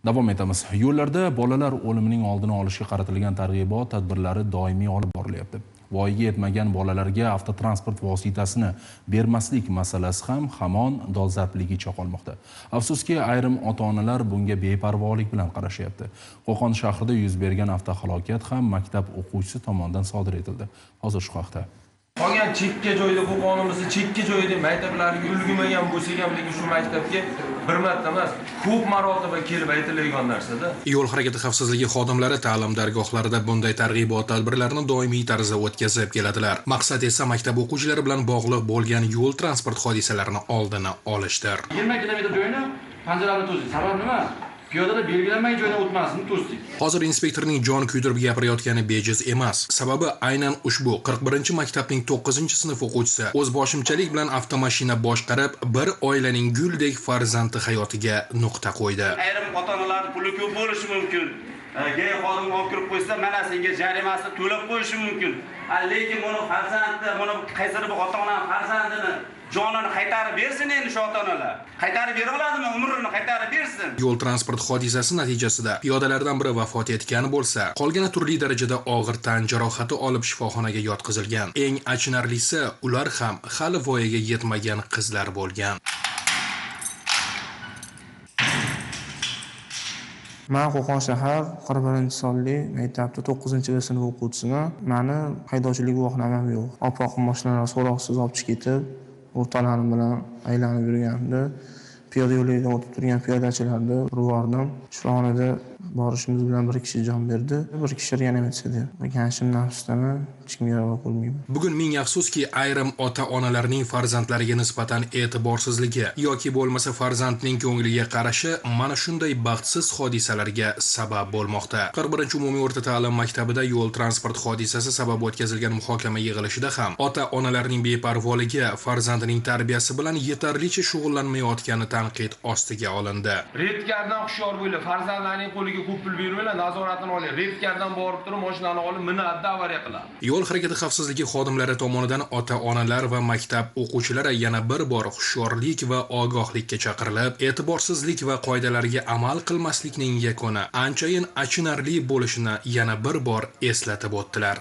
Davom etamiz. Yo'llarda bolalar o'limining oldini olishga qaratilgan targ'ibot tadbirlari doimiy olib borilyapti. Voyaga yetmagan bolalarga avtotransport vositasini bermaslik masalasi ham hamon dolzarbligicha qolmoqda. Afsuski, ayrim ota-onalar bunga beparvolik bilan qarashyapti. Qo'qon shahrida yuz bergan avtohalokat ham maktab o'quvchisi tomonidan sodir etildi. Hozir shu haqda. Qolgan chekka joyda, Qo'qonimizni chekka joyida maktablarga ulgurmagan bo'lsak ham, lekin shu maktabga bir marta emas, ko'p marotaba kelib aytiladigan narsada. Yo'l harakati xavfsizligi xodimlari ta'lim dargohlarida bunday targ'ibot tadbirlarini doimiy tarzda o'tkazib keladilar. Maqsad esa maktab o'quvchilari bilan bog'liq bo'lgan yo'l transport hodisalarini oldini olishdir. 20 kilometr joyini panjaralarni to'sdik. Sabab nima? Piyodalar belgilanmagan joydan o'tmasini to'sdik. Hozir inspektorning jon kuydirib gapirayotgani bejiz emas. Sababi aynan ushbu 41-maktabning 9-sinf o'quvchisi o'z boshimchalik bilan avtomashina boshqarib, bir oilaning guldek farzandi hayotiga nuqta qo'ydi. Ayrim ota-onalarning puli ko'p bo'lishi mumkin. Gay xodim olib kirib qo'ysa, mana senga jarimasini to'lab qo'yishi mumkin. Lekin buni farzandi, buni qaysidir bir ota-ona farzandini jonini qaytarib bersin endi shu ota-onalar. Qaytarib bera oladimi? Umrini qaytarib bersin. Yo'l transport hodisasi natijasida piyodalardan biri vafot etgan bo'lsa, qolgani turli darajada og'ir tan jarohati olib shifoxonaga yotqizilgan. Eng achinarlisi, ular ham hali voyaga yetmagan qizlar bo'lgan. Men Qo'qon shahar 41-sonli maktabda 9-sinf o'quvchisiman. Meni haydovchilik guvohnomam yo'q. Oppoq mashinalar so'roqsiz olib chiqib ketib, o'rtoqlarim bilan aylanib yurganimda piyoda yo'lidan o'tib turgan piyodachilarni urib yubordim. Shifoxonada borishimiz bilan bir kishi jon berdi, bir kishi reanimatsiyada. Qanshimdan afsusdaman, hech kimga ravo ko'rmayman. Bugun ming afsuski, ayrim ota-onalarning farzandlariga nisbatan e'tiborsizligi yoki bo'lmasa farzandning ko'ngliga qarashi mana shunday baxtsiz hodisalarga sabab bo'lmoqda. 41-umumiy o'rta ta'lim maktabida yo'l transport hodisasi sabab o'tkazilgan muhokama yig'ilishida ham ota-onalarning beparvoligi, farzandining tarbiyasi bilan yetarlicha shug'ullanmayotgani tanqid ostiga olindi. Redkardan hushyor bo'linglar, farzandlarning qo'liga ko'p pul bermanglar, nazoratini oling. Redkardan borib turib mashinani olib minadi, avariya qiladi. Yo'l harakati xavfsizligi xodimlari tomonidan ota-onalar va maktab o'quvchilari yana bir bor hushyorlik va ogohlikka chaqirilib, e'tiborsizlik va qoidalarga amal qilmaslikning yakuni anchayin achinarli bo'lishini yana bir bor eslatib o'tdilar.